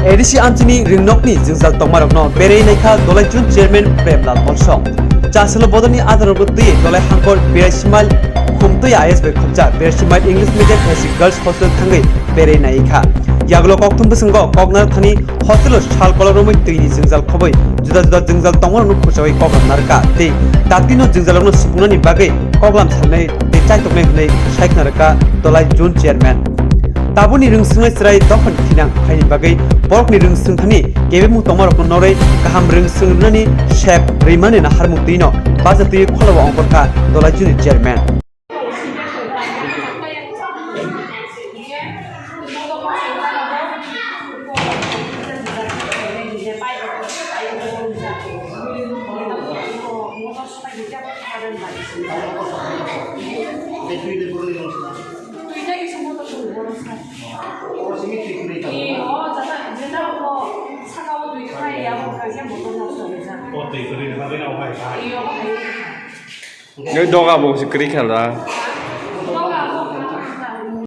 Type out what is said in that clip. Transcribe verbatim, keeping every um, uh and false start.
A D C amchini ringnokni jwngjal tongmarokno berei naikha Dolai June Chairman Premlal Molsom. Chasalo bodolni adarokno twi Dolai hangkor Biraisimai Khumtwi I A S bai khopjak Biraisimai English Medium Basic Girls Hostel thangwi berei naikha. Yagulo kokthum bwswngo koknar thani hostelo sal kolok romwi twini jwngjal khobwi juda juda jwngjal tongmarokno khurchawi koklam narwkha tei daktino jwngjalrokno supungnani bagwi koklam salnai tei chaitoknai hwnwi saikna rwkha Dolai June Chairman. Tabukni rwngswngnai chwrai dophani thinang phaini bagwi borokni rwngswng thani kebengmung tongmarokno norwi kaham rwngswng rwnani sep rwimani naharmung twino bacha twi kholobo ongkhorkha Dolai June Chairman. Nui doga bo si kri khala.